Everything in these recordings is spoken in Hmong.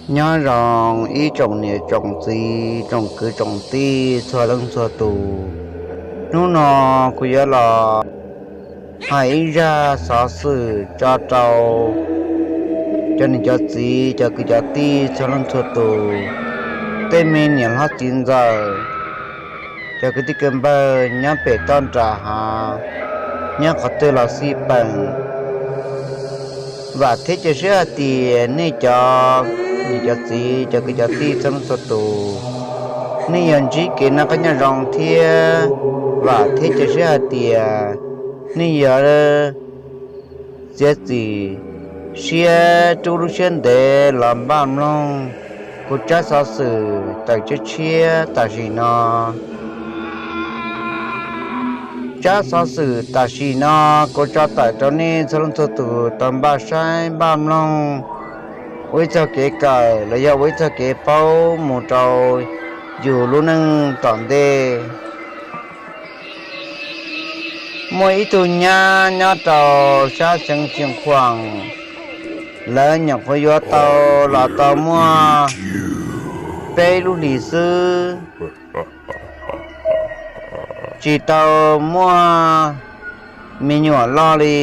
Nyob zoo ib tsoom niam tsoom txiv tsoom kwv tsoom tij txhua leej txhua tus. Hnub no kuv yuav los hais ib zaj xov xwm tso rau cov niam cov txiv cov kwv cov tij txhua leej txhua tus, tej me niam hlob txiv ntxawm, cov kwv tij kwv npawg nyob pem toj nram hav, nyob qhov twg los xij peem. Vam thiab cia siab hais tias nej cov niam cov txiv cov kwv cov tij txhua leej txhua tus, nej yuav ntsib kev noj qab nyob zoo thiab vam thiab cia siab hais tias nej yuav txiav txim siab rub lub siab ntev los npaj mloog kuv tsab xov xwm tawm tshiab tshiab tam sim no. Tsab xov xwm tam sim no kuv tso tawm rau nej txhua leej txhua tus tau npaj saib npaj mloog ua ib txog kev kawm los yog ua ib txog kev paub mus rau yus lub neej tom ntej. Muaj ib tug nyab nyob rau sab xeev Xeev Khuam, lawv nyuam qhuav yuav tau los tau muaj peb lub hlis xwb, tsis tau muaj me nyuam loj li.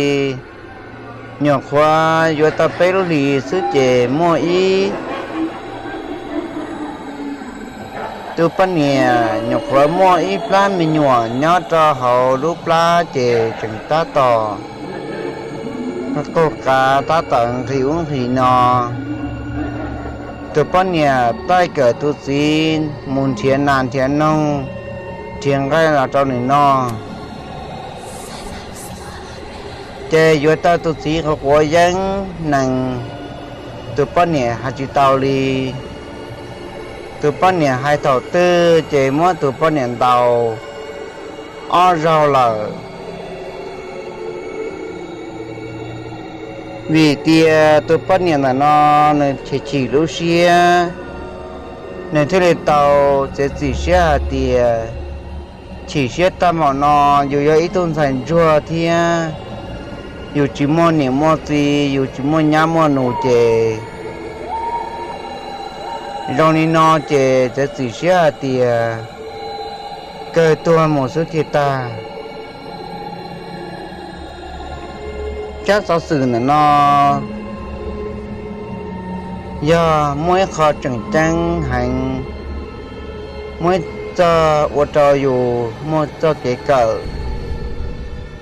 Nyuam qhuav yuav tau peb lub hlis xwb ces muaj ib tus poj niam nyuam qhuav muaj ib plab me nyuam nyob rau hauv lub plab ces tseem tab tom qaug qav tab tom nqhis ub nqhis no. Tus poj niam taij kawm tus txiv mus nrhiav nas nrhiav noog, nrhiav nqaij los rau nws noj. Ces yuav tau tus txiv quav quav yeeb nees, tus poj niam hais tsis tau li. Tus poj niam hais thaum twg ces muab tus poj niam ntaus ob zaug lawm. Vim tias tus poj niam ntawm no nws chim chim lub siab, nws thiaj li tau txiav txim siab hais tias, chim siab tag npaum no, yus yog ib tug ntxhais ntsuag thiab, yus tsis muaj niam muaj txiv, yus tsis muaj nyab muaj nus ces zoo li no ces txiav txim siab hais tias kawg tuag mus xwb thiaj tag. Tsab xov xwm ntawm no yog muaj ib qho tseem ceeb heev, muaj ib txog ua rau yus muaj txoj kev kawm,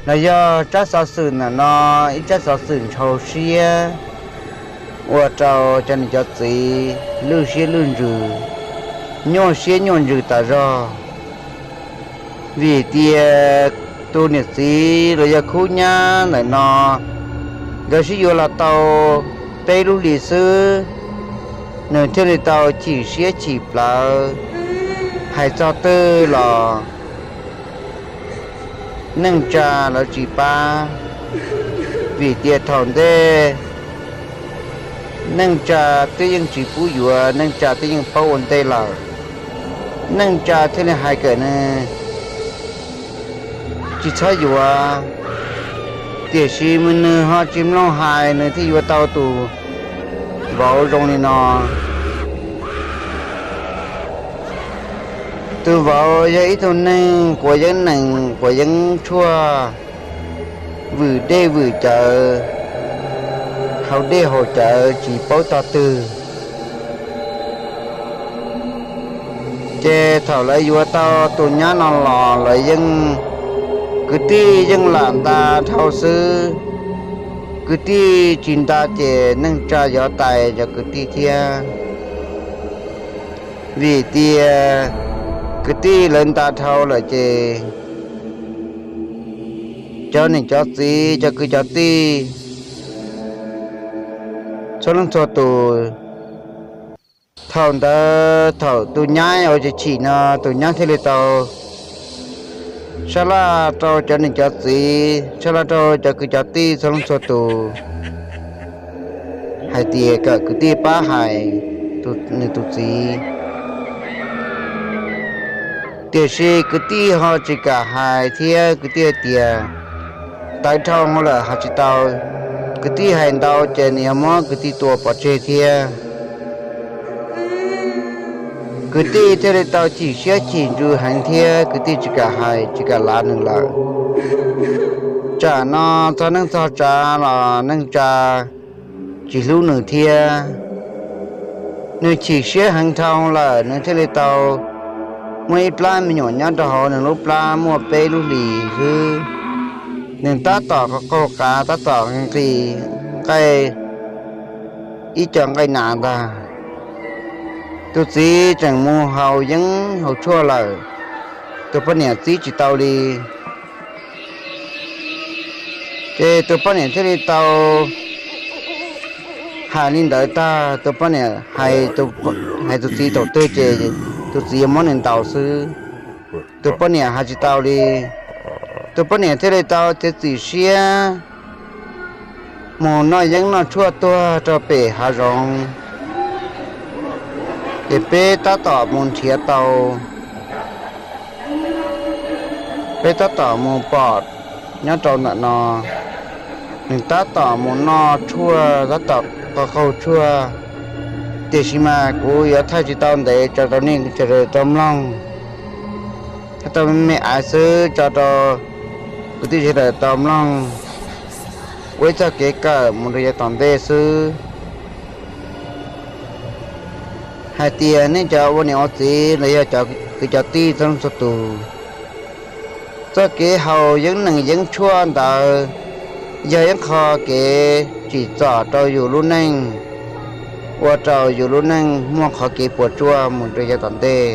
los yog tsab xov xwm ntawm no ib tsab xov xwm ntshau siab ua rau cov niam cov txiv lwj siab lwj ntsws, nyuaj siab nyuaj ntsws tas zog. Vim tias tus niam txiv los yog khub nyab ntawm no, nkawd sib yuav los tau peb lub hlis xwb, nws thiaj li tau chim siab chim plawv, hais txog twg los neej tsa lawv tsis pab. Vim tias thaum ntej neej tsa twb yeej tsis pub yuav, neej tsa twb yeej paub ua ntej lawm, neej tsa thiaj li hais kom nws tsis txhob yuav. Tiam sis nws ho tsis mloog hais, nws thiaj yuav tau tus vauv zoo li no. Tus vauv yog ib tug neeg quav yeeb nees quav yeeb tshuaj, vwm dej vwm cawv, haus dej haus cawv tsis paub tog twg. Ces thaum lawv yuav tau tus nyab no los lawv yeej, kwv tij yeej lam nta dhau xwb. Kwv tij tsis nta ces neej tsa yuav tais cov kwv tij thiab. Vim tias kwv tij lawv nta dhau lawm ces cov niam cov txiv cov kwv cov tij txhua leej txhua tus, thaum ntawd thaum tus nyab ua tsis chim no tus nyab thiaj li tau sab laj rau cov niam cov txiv, sab laj rau cov kwv cov tij txhua leej txhua tus hais tias kom kwv tij pab hais nws tus txiv. Tiam sis kwv tij ho tsis kam hais thiab, kwv tij hais tias tawv dhau hwv lawm hais tsis tau. Kwv tij hais ntau ces nws yuav muab kwv tij tua pov tseg thiab. Kwv tij thiaj li tau chim siab chim ntsws heev thiab kwv tij tsis kam hais tsis kam lav nws lawm. Tsam no txog neej txog tsav los neej tsa tsis hlub nws thiab. Nws chim siab heev dhau lawm, nws thiaj li tau muaj ib plab me nyuam nyob rau hauv nws lub plab muaj peb lub hlis xwb. Nws tab tom qaug qav, tab tom nqhis nqaij, ib co nqaij nas ntag. Tus txiv tseem mus haus yeeb haus tshuaj lawm, tus poj niam txib tsis tau li. Ces tus poj niam thiaj li tau hais li ntawd tag, tus poj niam hais tus txiv thaum twg ces tus txiv yuav muab nws ntaus xwb. Tus poj niam hais tsis tau li. Tus poj niam thiaj li tau txiav txim siab mus noj yeeb noj tshuaj tuag rau pem hav zoov. Ces peb tab tom mus nrhiav tau, peb tab tom mus pom nyob rau ntawm no. Nws tab tom mus noj tshuaj, tab tom qaug qaug tshuaj, tiam sis mas kuv yuav thaij tsis tau ntev tso rau nej sawv daws tau mloog. Thaij tau me me xwb tso rau kwv tij sawv daws tau mloog ua ib txoj kev kawm mus rau yav tom ntej xwb, hais tias nej cov ua niam ua txiv los yog cov kwv cov tij txhua leej txhua tus, txoj kev haus yeeb nees yeeb tshuaj ntawd yog ib qho kev tsim txom rau yus lub neej, ua rau yus lub neej muaj qhov kev puas tsuaj mus rau yav tom ntej.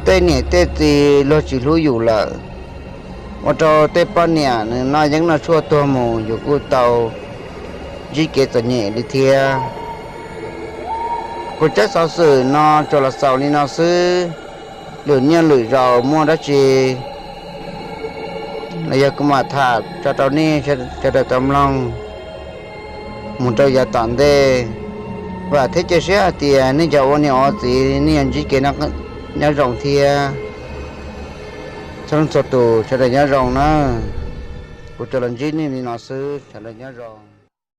Tej niam tej txiv luag tsis hlub yus lawm, ua rau tej poj niam nws noj yeeb noj tshuaj tuag mus yus kuj tau ntsib kev txom nyem li thiab. Kuv tsab xov xwm no tsuas los xaus li no xwb. Lwm niaj lwm zaus muaj dab tsi los yog kuv mam tham tso rau nej sawv daws tau mloog mus rau yav tom ntej. Vam thiab cia siab hais tias nej cov ua niam ua txiv nej yuav ntsib kev nyob zoo thiab. Txhua leej txhua tus sawv daws nyob zoo nawb. Kuv tsuas los ntsib nej li no xwb, sawv daws nyob zoo.